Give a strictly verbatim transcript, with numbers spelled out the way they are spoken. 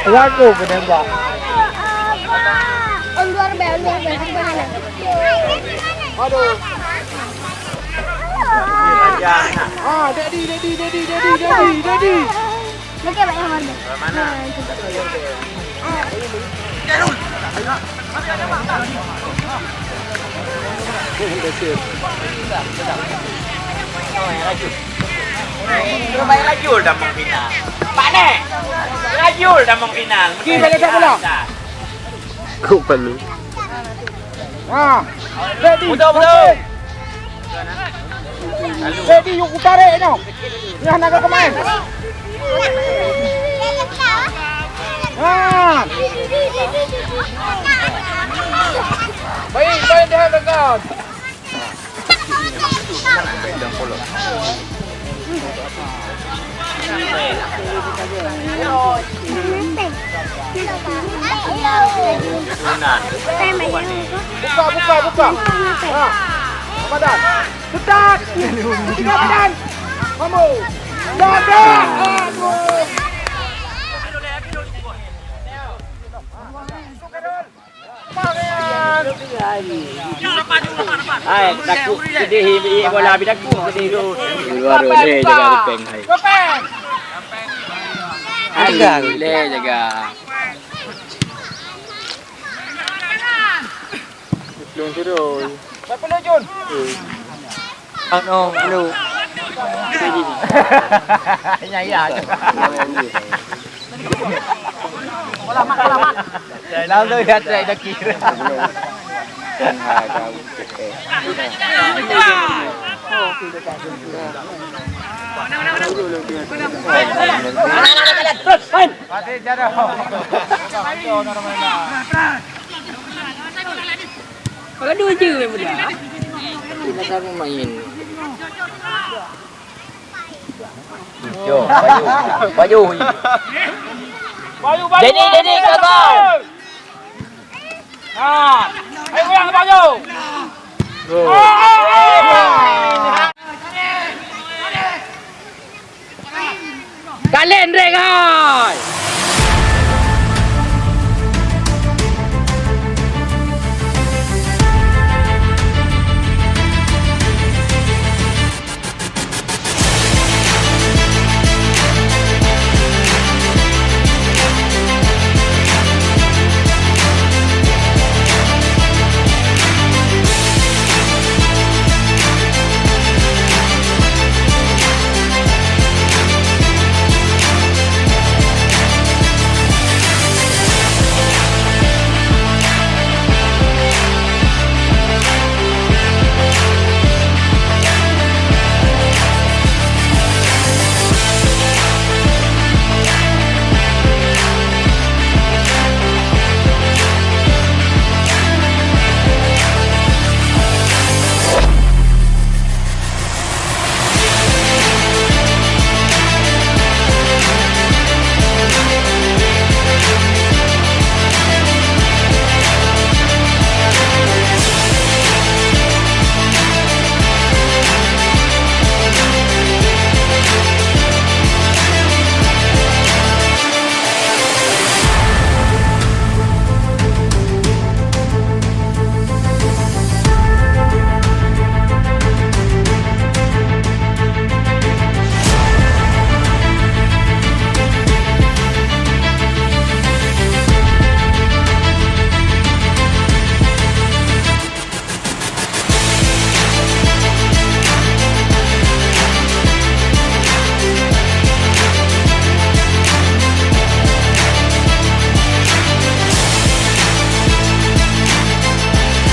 Lagu penembak. Ulur be, ulur be, ulur be. Aduh. Ah, Daddy, Daddy, Daddy, Daddy, Daddy, Daddy. Okey, baik, Ahmad. Mana? Terbaik laju dah mengpinang. Pak Nek. Laju dah mengpinang. Ki balik tak bola. Kok perlu? Ha. Ready. Betul, betul. Ready, yuk utarik noh. Nyoh na pemain. Ha. Baik, baik dah dekat. Buka, buka, buka. Ha. Ramadan. Tetat. Tiga badan. Kamu. Dadah. Aduh. Hai, takut sedih, bola habis takut sedih. Luar deh jaga lipeng hai. Hai, leh jaga. Belum turun. Berapa Jun? Ano, lu. Nya ya. Lalu dia try daki. Terus main. Pati jadah. Kalau dua je main bola. Kita kan main. Yo, baju. Baju. Baju, baju, jadi, baju, jadi, baju. Gagal. Ha. Ayo, ulang, baju. Go. Ah, ah, ah.